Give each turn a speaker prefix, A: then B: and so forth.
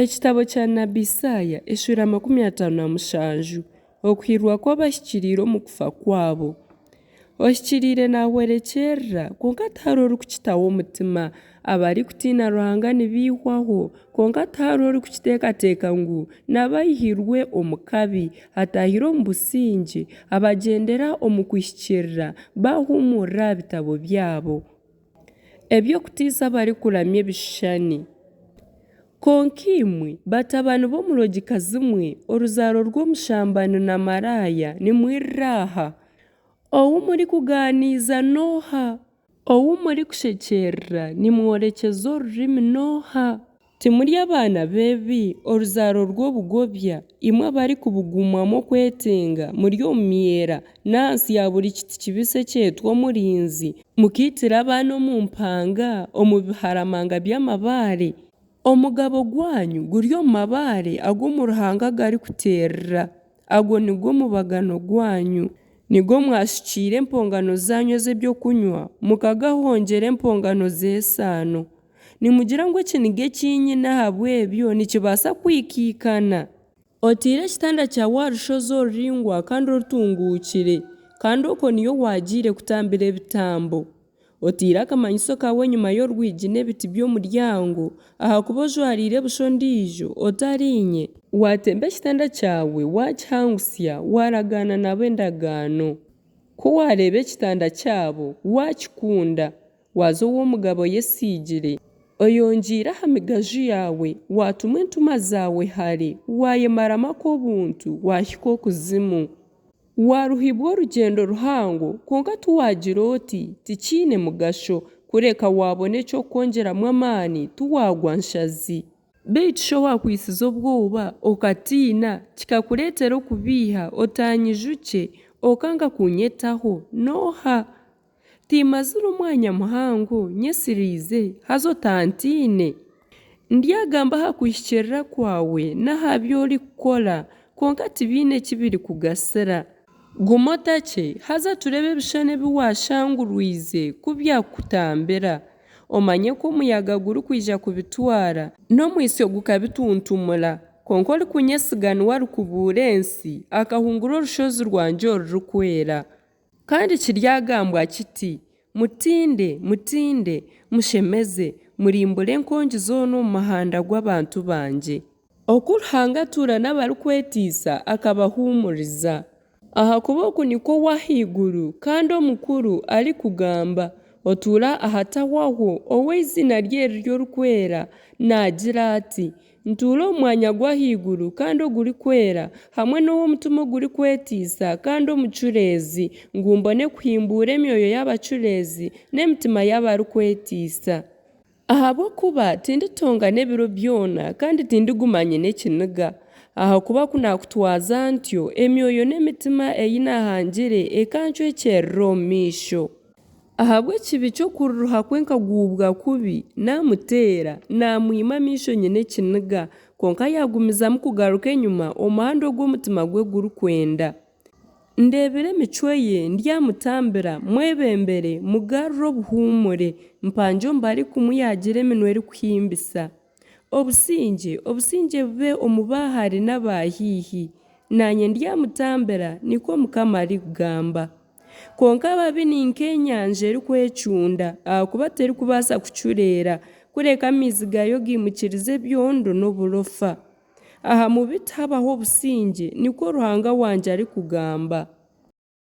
A: Ekitabo kya nabi Isaaya eshuura 57 Okuhiirwa kw'abahikiriire omu kufa kwabo. Ohikiriire naahwerekyerera, kwonka tihariho orikukitaho omutima. Abarikutiina Ruhanga nibaihwaho, kwonka tihariho orikukiteekateeka ngu n'abaihirwe omu kabi, ataahire omu busingye, abagyendera omu kuhikiirira, baahuumurira aha bitabo byabo. Eby'okutiisa abarikuramya ebishushani. Kwonka imwe, batabani b'omurogikazi mwe, oruzaaro rw'omushambani na maraaya, nimwirire aha! Ou murikugaaniiza n'oha? Ou murikushekyeerera nimworekyeza orurimi n'oha? Timuri abaana b'ebi, oruzaaro rw'obugobya, imwe abarikubugumwamu okwetenga muri omu myera n'ahansi ya buri kiti kibisi ekyetwa omurinzi, mukaitira abaana omu mpanga, omu biharamanga by'amabaare? Omugabo gwanyu guri omu mabaare ag'omu ruhanga agarikuterera, ago nigo mubagano gwanyu. Nigo mwashukiire empongano zaanyu ez'ebyokunywa, mukagahongyera empongano z'esaano. Nimugira ngu ekiniga eki nyine ahabw'ebyo nikibaasa kwikaikana? Otaire ekitanda kyawe aha rushozi oruraingwa kandi orutunguukire, kandi okwo niyo waagiire kutambira ebitambo. Otaire akamanyiso kaawe enyima y'orwigi n'ebiti by'omuryango, ahakuba ojwariire busha ondiijo, otari inye. Waatemba ekitanda kyawe, waakihangusya, waaragaana nabo endagaano. Ku waareeba ekitanda kyabo, waakikunda. Waaza ow'omugabe oyesiigire, oyongyeire aha migaju yaawe, waatuma entumwa zaawe hare, waayemaramu ak'obuntu, waahika okuzimu. Waaruhibwa orugyendo ruhango, kwonka tiwaagira oti, Tikiine mugasho, kureka waabona eky'okukwongyeramu amaani, tiwaagwa nshazi. Beitu shi owaakwitsize obwoba, okatiina, kikakureetera okubeiha, otaanyijukye, okanga kuunyetaho, n'oha? Timmazire omwanya muhango nyesiriize, haza otantiine? Ndyagamba aha kuhikiirira kwawe n'aha bi orikukora, kwonka tibiine ki birikugasira. Guma otakye, haza tureebe ebishushani ebi waashangurwize ku byakukutambira. Omanye ku omuyaga gurikwija kubitwara, n'omwitsyo gukabituntumura. Kwonka orikunyesiga niwe arikubuura ensi, akahungura orushozi rwangye orurikwera. Kandi kiryagambwa kiti, Mutinde, mutinde, mushemeze, murimbure enkongi zoona omu muhanda gw'abantu bangye. Oku Ruhanga atuura n'abarikweteisa akabahuumuriza. Ahakuba oku nikwo Ow'ahaiguru kandi Omukuru arikugamba, otuura ahatahwaho, ou eiziina rye riri Orikwera, naagira ati, Ntuura omu mwanya gw'ahaiguru kandi ogurikwera, hamwe n'ow'omutima ogurikweteisa kandi omucureezi, ngu mbone kuhimbuura emyoyo y'abacureezi n'emitima y'abarikweteisa. Ahabw'okuba tinditongana ebiro byona, kandi tindiguma nyine ekiniga. Ahakuba ku naakutwaza ntyo, emyoyo n'emitima ei naahangire ekancwekyerera omu maisho. Ahabw'ekibi ky'okururuha kwe nkaguubwa kubi, naamuteera, naamwima amaisho nyine ekiniga, kwonka yaagumizamu kugaruka enyima omuhanda ogu omutima gwe gurikwenda. Ndeebire emicwe ye, ndyamutambira, mwebembere, mugarure obuhuumure, mpangye omu barikumuyagira eminwa erikuhimbisa. Obusingye, obusingye bube omu ba hare n'aba haihi. Naanye ndyamutambira, nikwo Mukama arikugamba. Kwonka ababi ni nk'enyanja erikwecunda, ahakuba terikubaasa kucureera, kureka amaizi gaayo gaimukiriza ebyondo n'oburofa. Aha mubi tihabaho obusingye, nikwo Ruhanga wangye arikugamba.